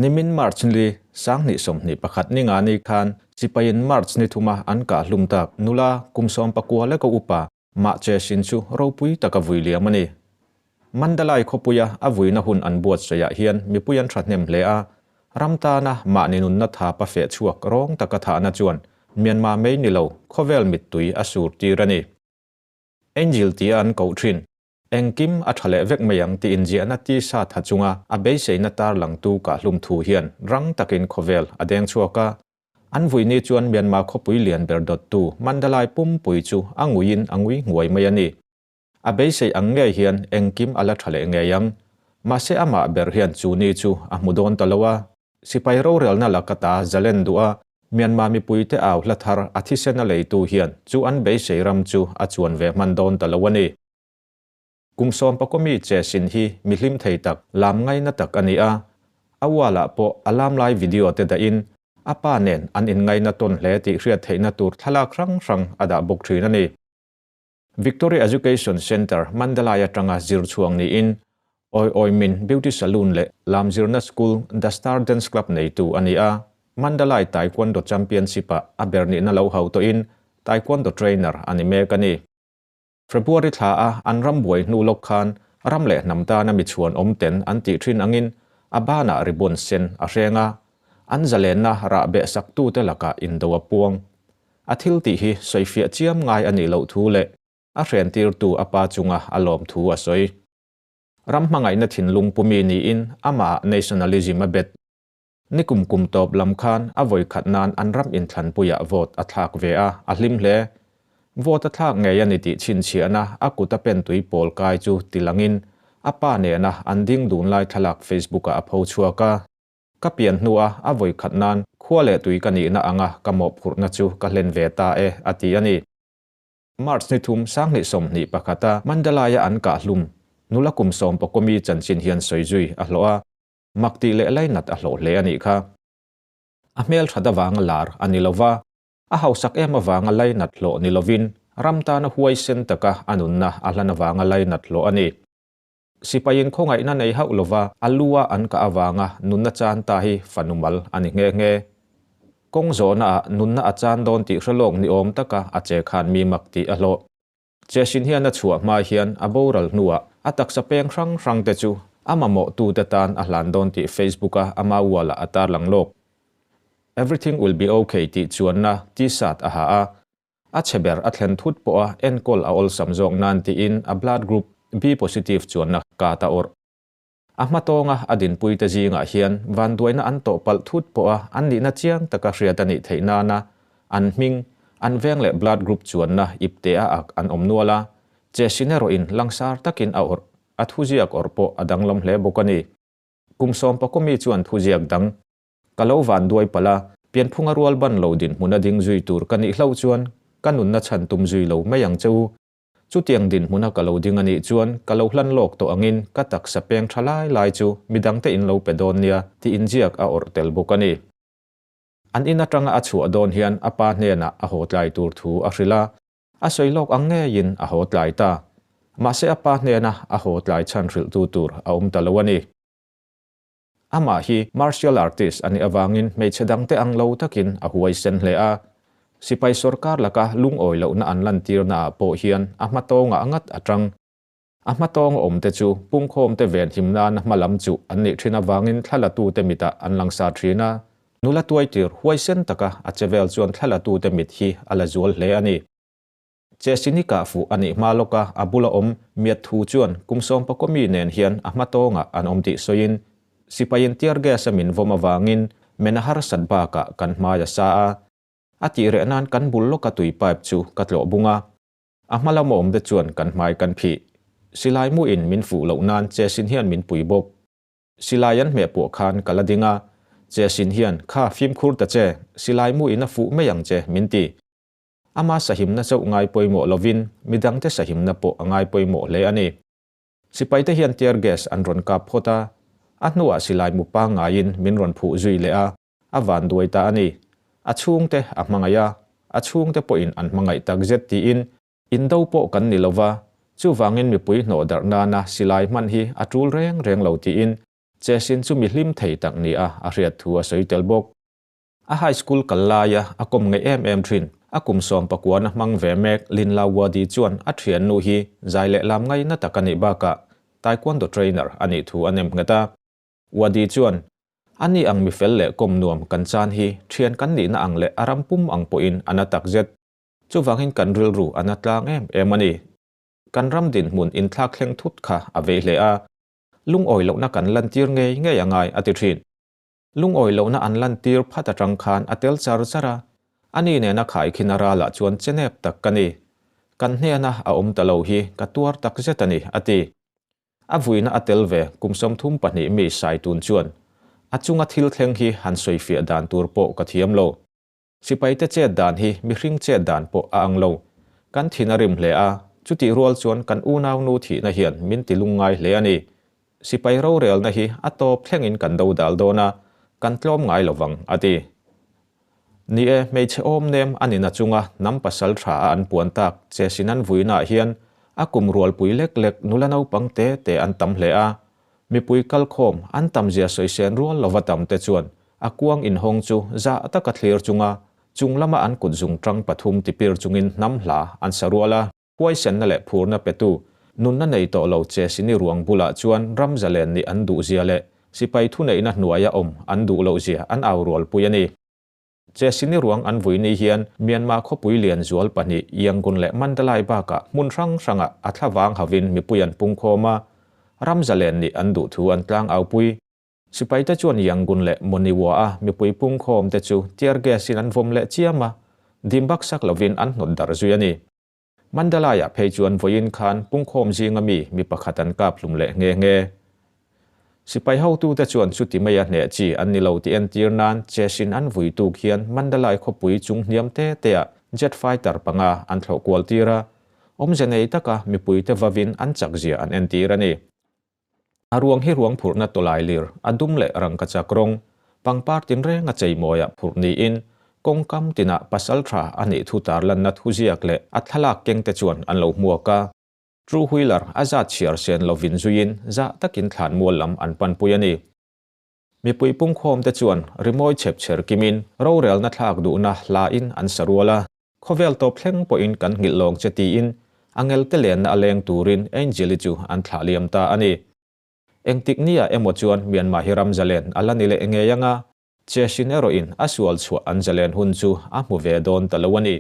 Nimin March ni 2021 Ningani khan sipaiin March ni thuma an kah hlum tak nula kum 19 leka upa Mah Che Sin chu ropui taka vui liam a ni. Mandalay khawpuia a vuina hun an buatsaihah hian mipui an thahnem hle a, ram tana mahni nunna thapa feh chhuak rawng taka thahna chuan Myanmar mai ni lo khawvel mittui a sur tir a ni. Angel tia an koh thin. Engkim a tha leh vek mai ang tih inziahna tisa tha chunga a beiseina tarlangtu kahhlum thu hian rang takin khawvel a deng chhuak a. An vuini chuan Myanmar khawpui lian ber dawttu Mandalay pumpui chu a nguiin a ngui nguai mai a ni. A beisei ang ngei hian engkim a la tha leh ngei ang. Mahse amah ber hian chu ni chu a hmu dawn ta lo a. Sipai rorelna laka ta zalen duh a, Myanmar mipuite au hla thar a thisen a leitu hian chu an beisei ram chu a chuan ve hman dawn ta lo a ni. Kum 19 mi che sin hi mi hlim thei tak, lam ngaina tak a ni a. A wall-ah pawh a lam lai video te dahin a pa nen an inngaina tawn hle tih hriat theihna tur thlalak hrang hrang a dah bawk thin a ni. Victory Education Centre, Mandalay atanga zir chhuang niin Awi Awi Min Beauty Saloon leh lam zirna school The Star Dance Club neitu a ni a. Mandalay Taekwondo Championship-ah a ber nihna lo hau tawhin Taekwondo trainer a ni mek a ni. February thla a an ram buai hnu lawk khan ram leh hnam tana mi chhuan awm ten an tih thin angin a banah ribbon sen a hreng a, an zalenna rah beh saktute lakah indo a puang. A thil tih hi sawifiah chiam ngai a nih loh thu leh a hrentirtu a pa chunga a lawm thu a sawi. Ram hmangaihna thinlung pumi niin amahah nationalism a bet. Nikum kum tawp lam khan a vawi khat nan an ram inthlanpuiah vote a thlak ve a, a hlim hle. Vote a thlak ngei a ni tih chhinchhiahna a kut a pentui pawl kai chu tilangin a pa nena an ding dun lai thlalak Facebook-ah a pho chhuak a. Ka pian hnua a vawi khat nan khua leh tui ka nihna anga ka mawhphurhna chu ka hlen ve ta e, a ti a ni. March ni thum 2021 a Mandalay-a an kah hlum nula kum 11 mi chanchin hian sawi zui a hlawh a, mak tih leh lainat a hlawh hle a nih kha. A hmel that avanga lar a ni lova, a hausak em avanga lainat hlawh ni lovin ram tana huaisen taka a nunna a hlan avanga lainat hlawh a ni. Sipaiin khawngaihna nei hauh lova a lu-a an kah avanga nunna chan ta hi fanu mal a ni nghe nghe. Kawng zawhnaah nunna a chan dawn tih hre lawk ni awm taka a che khan mi mak tih a hlawh. Cheshin hian a chhuah hma hian a boral hnuah a taksa peng hrang hrang te chu a mamawhtute tan a hlan dawn tih Facebook-a ama wall-ah a tarlang lawk. Everything will be okay tih chuanna T-shirt a ha a, A chhe ber a thlen thut pawh a enkawl a awlsam zawk nan tiin a blood group B positive chuanna card a awrh. A hmatawnga a dinpuite zingah hian vanduaina an tawh palh thut pawh a an nihna chiang taka hriat a nih theih nana an hming, an veng leh blood group chuanna ipte a ak an awm nual a, che sin erawhin langsar takin a awrh, a thuziak awrh pawh a danglam hle bawk a ni. Kum 19 mi chuan thuziak dang Ka lo van duai palh a, pianphunga rual ban lo dinhmuna ding zui tur ka nih hlauh chuan ka nunna chhan tum zui lo mai ang che u. Chutiang dinhmuna ka lo ding a nih chuan ka lo hlan lawk tawh angin ka taksa peng tha lai lai chu midangte in lo pe dawn nia tih inziak a awrh tel bawk a ni. An in atanga a chhuah dawn hian a pa hnenah a haw tlai tur thu a hrilh a, a sawi lawk ang ngeiin a haw tlai ta. Mahse a pa hnena a haw tlai chhan hrilhtu tur a awm ta lo a ni. Amah hi martial artist a nih avangin hmeichhe dangte ang lo takin a huaisen hle a. Sipai sawrkar laka lungawi lohna an lantirnaah pawh hian a hmatawngah ngat a tang. A hmatawng awmte chu pungkhawmte venhim nana hma lam chuh an nih thin avangin thlalatute mitah an langsar thin a. Nula tuaitir huaisen taka a chevel chuan thlalatute mit hi a la zual hle a ni. Chesini kah fuh a nih hma lawka a bula awm Miat thu chuan kum 19 mi nen hian a hma tawngah an awm tih sawiin, Sipaiin tear gas a min vawm avangin men a harsat bakah kan hmai a sa a. A tih reh nan kan bul lawka tui pipe chu ka tlawh bung a. A hma lama awmte chuan kan hmai kan phih. Silai muin min fuh loh nan Chesin hian min pui bawk. Silai an hmeh pawh khan ka la ding a. Chesin hian, Kha fimkhur ta che, silai muin a fuh mai ang che, min ti. Ama sahimna chauh ngai pawimawh lovin midangte sahimna pawh a ngai pawimawh hle a ni. Sipaite hian tear gas an rawn kap phawt a, a hnuah silai mu pangngaiin min rawn phuh zui leh a, a vanduai ta a ni. A chhungte a hmangaih a, a chhungte pawhin an hmangaih takzet tiin indo pawh kan ni lova, chuvangin mipui hnawh darh nana silai hman hi a tul reng reng lo tiin. Chesin chu mi hlim thei tak nia a hriat thu a sawi tel bawk. A high school kal laia a kawm ngeih em em thin. A kum 19 na hmang ve mek Linla Wadi chuan a thiannu hi zai leh lam ngaina tak a nih bakah taekwondo trainer a nih thu a nem nghet a. Wadi chuan, Ani ang mi fel leh kawm nuam kan chan hi thian kan nihna ang leh a ram pum ang pawhin a na takzet. Chuvangin kan rilru a na tlang em em a ni. Kan ram dinhmun inthlak thleng thut kha a vei hle a. Lungawi lohna kan lantir ngei ngei a ngai a ti thin. Lungawi lohna an lantir phat atang khan a tel char char a, ani nena khaikhin a ralah chuan chenep tak ka ni. Kan hnena a awm ta lo hi ka tuar tak zet a ni, a ti. A vuina a tel ve kum 32 mi Saitun chuan a chunga thil thleng hi han sawifiah dan tur pawh ka thiam lo. Sipaite chet dan hi mihring chet dan pawh a ang lo. Kan thin a rim hle a, chutih rual chuan kan unau nu thihna hian min ti lungngai hle a ni. Sipai rorelna hi a tawp thlengin kan do dal dawn a, kan tlawm ngai lo vang, a ti. Ni e, hmeichhe awm nem a nina chunga hnam pasal tha a an puan tak che sinan vuinaah hian a kum rualpui lek lek nula naupang te te an tam hle a. Mipui kalkhawm an tamzia sawisên rual lova tam te chuan a kuang inhawng chu zah taka thlir chunga chung lama an kut zung tang pathum tipir chungin hnam hla an sa rual a. Huaisenna leh phurna petu nunna nei tawh lo che sini ruang bulah chuan ram zalen nih an duhzia leh sipai thuneihna hnuaia awm an duh lohzia an au rualpui a ni. Che sini ruang an vui ni hian Myanmar khawpui lian zual pahnih Yangon leh Mandalay bakah hmun hrang hrangah a thla vang hovin mipui an pungkhawm a, ram zalen nih an duh thu an tlang aupui. Sipaite chuan Yangon leh Monywa-a mipui pungkhawmte chu tear gas-in an vawm leh chiam a, dim baksak lovin an hnawt darh zui a ni. Mandalay-ah phei chuan vawiin khan pungkhawm zinga mi mi pakhat an kap hlum leh nghe nghe. Sipai hotute chuan chuti maia hneh chi an ni lo tih entir nan Cheshin an vui tuk hian Mandalay khawpui chung hniam te teah jet fighter panga an thlawh kual tir a, awmze nei taka mipuite vavin an chakzia an entir a ni. A ruang hi ruang phurhna tawlai lir, a dum leh rangkachak rawng, pangpar tinrenga cheimawiah phurh niin kawngkam tinah pasal tha a nih thu tarlanna thuziak leh a thlalak kengte chuan an lo hmuak a. Two wheeler a zat chhiar sen lovin zuiin zah takin thlanmual lam an panpui a ni. Mipui pungkhawmte chuan rimawi chhepchher kimin rorelna thlak duhna hlain an sa rual a. Khawvel tawp thleng pawhin kan nghilh lawng che tiin a ngelte lenna a leng turin Angel-i chu an thlah liam ta a ni. Engtik nia emaw chuan Myanmar hi ram zalen a la ni leh ngei anga, Cheshin erawhin a sual chhuah an zalen hun chu a hmu ve dawn ta lo a ni.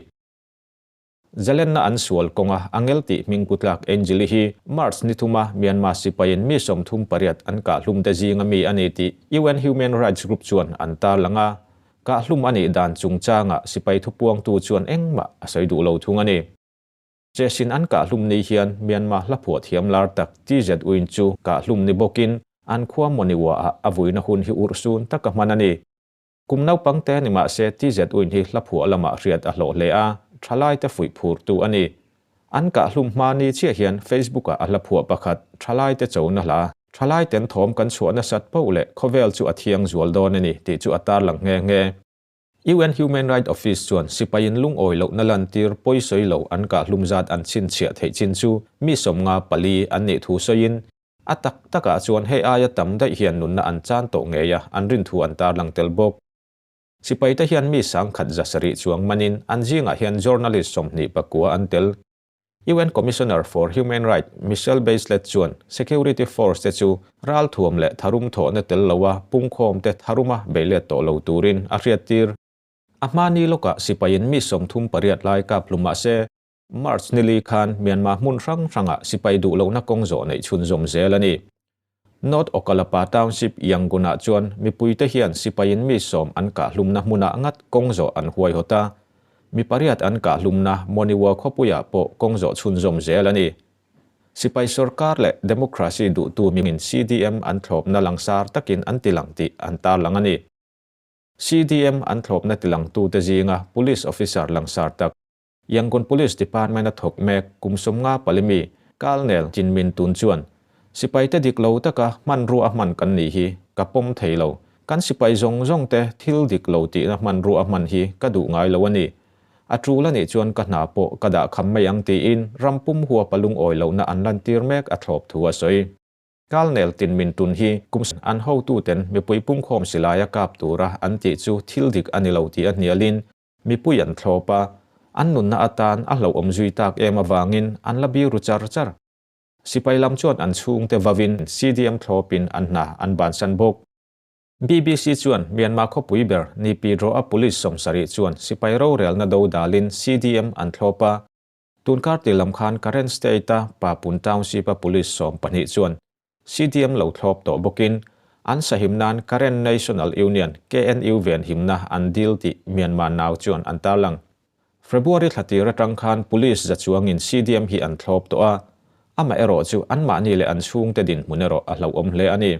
Zalenna an sual kawnga a ngel tih hming pu tlak Angel-i hi March ni thuma Myanmar sipaiin mi 38 an kahhlumte zinga mi a ni tih UN Human Rights Group chuan an tarlang a, Kahhlum a nih dan chungchangah sipai thupuangtu chuan engmah a sawi duh lo thung a ni. Cheshin an kahhlum ni hian Myanmar hla phuah thiam lar tak TZ Win chu kahhlum ni bawkin an khua Monywa-ah a vuina hun hi urhsun taka hman a ni. Kum naupang te ni mah se TZ Win hi hla phuah lamah hriat a hlawh hle a, thalaite fuih phurtu a ni. An kahhlum hma ni chiah hian Facebook-ah a hla phuah pakhat, Thalaite chona hla, Thalaiten thawm kan chhuah nasat poh leh khawvel chu a thiang zual dawn a ni tih chu a tarlang nghe nghe. UN Human Rights Office chuan sipaiin lungawi lohna lantir pawisawi lo an kahhlum zat an chhinchhiah theih chin chu mi 54 an nih thu sawiin, a tak takah chuan hei aia tam daih hian nunna an chan tawh ngei a, an rin thu an tarlang tel bawk. Sipaite hian mi 170 chuang manin an zingah hian journalist 29 an tel. UN Commissioner for Human Rights Michelle Bachelet chuan security force te chu ralthuam leh tharum thawhna tel loa pungkhawmte tharuma beilet tawh lo turin a hriattir. A hmani lawkah sipaiin mi 38 lai kap hlum mah se, March nili khan Myanmar hmun hrang hrangah sipai duh lohna kawng zawh neih chhunzawm zel a ni. North Okkalapa Township Yangon-ah chuan mipuite hian sipaiin mi 10 an kahhlumna hmunah ngat kawng zawh an huaihawt a. Mi pariat an kahhlumna Monywa khawpuiah pawh kawng zawh chhunzawm zel a ni. Sipai sorkar leh democracy duhtu mingin CDM an thlawpna langsar takin an tilang tih an tarlang a ni. CDM an thlawpna tilangtute zinga police officer langsar tak Yangon Police Department a thawk mek kum 54 mi Colonel Chin Min Tun chuan, Sipaite dik lo taka hmanrua a hman kan nih hi ka pawm thei lo. Kan sipai zawng zawng te thil dik lo tihna hmanrua a hman hi ka duh ngai lo a ni. A tul a nih chuan ka hna pawh ka dah kham mai ang tiin ram pum huapa lungawi lohna an lantir mek a thlawp thu a sawi. Kalnel tin min tun hi kum an hotuten mipui pungkhawm silaia kap tura an tih chu thil dik a ni lo tih a hnialin mipui an thlawp a, an nunna atan a hlauhawm zui tak em avangin an la biru char char. Sipai lam chuan an chhungte vavin CDM thlawpin an hna an bansan bawk. BBC chuan Myanmar khawpui ber Naypyidaw-a police 70 chuan sipai rorelna do dalin CDM an thlawp a, Tunkar tih lam khan Karen State-a Papun Township-a police 12 chuan CDM lo thlawp tawh bawkin an sahim nan Karen National Union, KNU, venhimna an dil tih Myanmar Now chuan an tarlang. February thla tir atang khan police za chuangin CDM hi an thlawp tawh a, amaherawh chu anmahni leh an chhungte dinhmun erawh a hlauhawm hle a ni.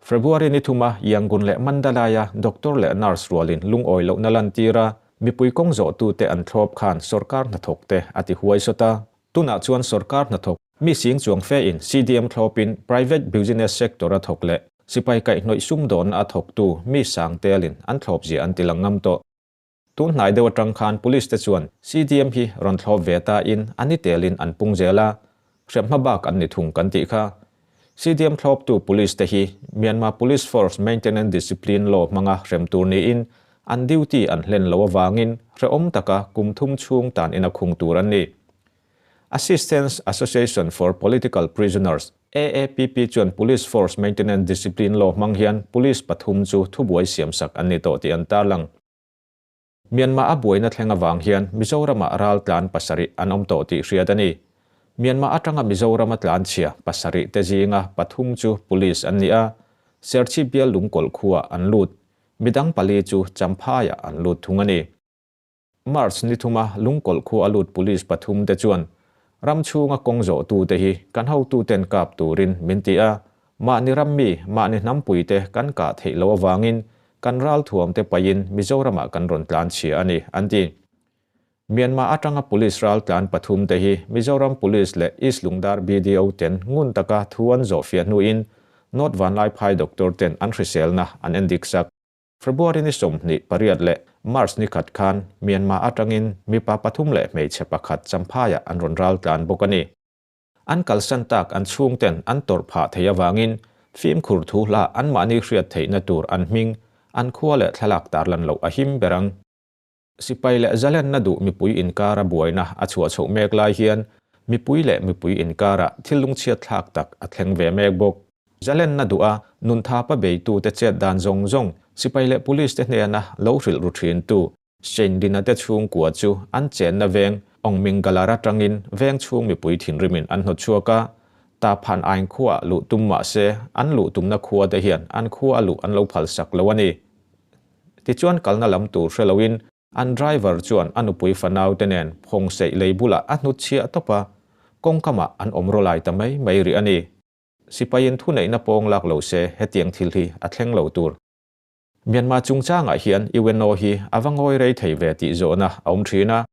February ni thuma Yangon leh Mandalay-a doctor leh nurse rualin lungawi lohna lantir a, mipui kawng zawhtute an thlawp khan sorkar hnathawkte a ti huai sawt a. Tunah chuan sorkar hnathawk mi sing chuang fein CDM thlawpin private business sector-a thawk leh sipai kaihhnawih sumdawnna a thawktu mi sang telin an thlawp zia an ti lang ngam tawh. Tun hnai deuh atang khan Police te chuan CDM hi rawn thlawp ve ta in a ni telin an pung zel a, hrem hma bak an ni thung kan tih kha. CDM thlawptu Police te hi Myanmar Police Force Maintenance Discipline Law hmanga hrem tur niin an duty an hlen lo avangin hrehawm taka kum thum chhung tan ina khung tur an ni. Assistance Association for Political Prisoners, AAPP, chuan Police Force Maintenance Discipline Law hmang hian police pathum chu thubuai siamsak an ni tawh tih an tarlang. Myanmar a buaina thleng avang hian Mizoramah ral tlan pasarih an awm tawh tih hriat a ni. Myanmar atanga Mizorama tlan chhia pasarih te zinga pathum chu police an ni a, Serchhip bial Lungkawlh khuaah an lut. Midang pali chu Champhaiah an lut thung a ni. March ni thuma Lungkawlh khua a lut police pathum te chuan ram chhunga kawng zawhtu te hi kan hotuten kap turin min ti a, mahni ram mi, mahni hnampui te kan kah theih loh avangin kan ralthuam te paihin Mizoramah kan rawn tlan chhia a ni, an ti. Myanmar atanga police ral tlan pathum te hi Mizoram Police leh East Lungdar BDO ten ngun taka thu an zawhfiah hnuin North Vanlaiphai doctor ten an hriselna an endik sak. February ni 28 leh March ni khat khan Myanmar atangin mipa pathum leh hmeichhe pakhat Champhaiah an rawn ral tlan bawk a ni. An kalsan tak an chhungten an tawrh phah thei avangin fimkhur thu hla anmahni hriat theihna tur an hming, an khua leh thlalak tarlan loh a him ber ang. Sipai leh zalenna duh mipui inkara buaina a chhuah chhoh mek lai hian mipui leh mipui inkarah thil lungchhiat thlak tak a thleng ve mek bawk. Zalenna duha nunthapa beitute chet dan zawng zawng sipai leh police te hnena lo hrilh ru thintu Shane Dina te chhungkua chu an chenna veng Ongmingalar atangin veng chhung mipui thinrimin an hnawt chhuak a, ta phan ain khuaah luh tum mah se an luh tumna khua te hian an khua a luh an lo phalsak lo a ni. Tichuan kalna lam tur hre loin an driver chuan a nupui fanau te nen phawng seih lei bulah a hnut chhiah tawp a, kawngkamah an awm rawlai ta mai mai rih a ni. Sipaiin thuneihna pawng lak lo se hetiang thil hi a thleng lo tur. Myanmar chungchangah hian UNO hi a va ngawi rei thei ve tih zawhna a awm thin a,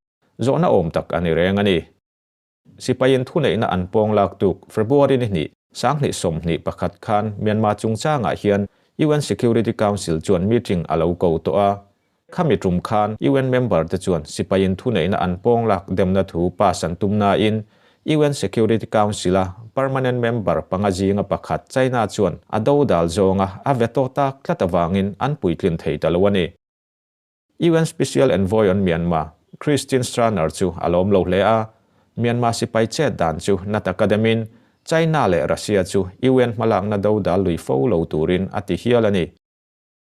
zawhna awm tak a ni reng a ni. Sipaiin thuneihna an pawng lak tuk February ni hnih, 2021 khan Myanmar chungchangah hian UN Security Council chuan meeting a lo ko tawh a. Khami tum khan UN member te chuan sipaiin thuneihna an pawng lak demna thu pass an tum nain UN Security Council-a permanent member panga zinga pakhat China chuan a dodal zawnga a veto tak tlat avangin an puitlin thei ta lo a ni. UN Special Envoy on Myanmar, Christine Schraner chu a lawm lo hle a, Myanmar sipai chet dan chu na taka demin China leh Russia chu UN hmalakna dodal lui fo lo turin a ti hial a ni.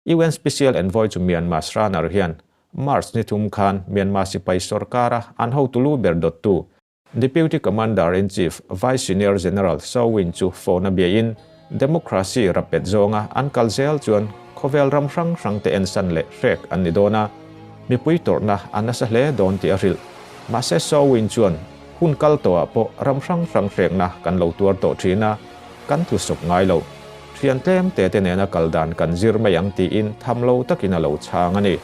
UN Special Envoy chu Myanmar Schraner hian March ni thum khan Myanmar sipai sorkara an hotu lu ber dawttu Deputy Commander-in-Chief Vice Senior General Saw Win chu phone a biain democracy rapet zawnga an kal zel chuan khawvel ram hrang hrang te ensan leh hrek an ni dawn a, mipui tawrhna a nasa hle dawn tih a hrilh. Mahse Saw Win chuan hun kal tawhah pawh ram hrang hrang hrekna kan lo tuar tawh thin a, kan tlusawp ngai lo. Thian tlem te te nena kal dan kan zir mai ang tiin tham lo takin a lo chhang a ni.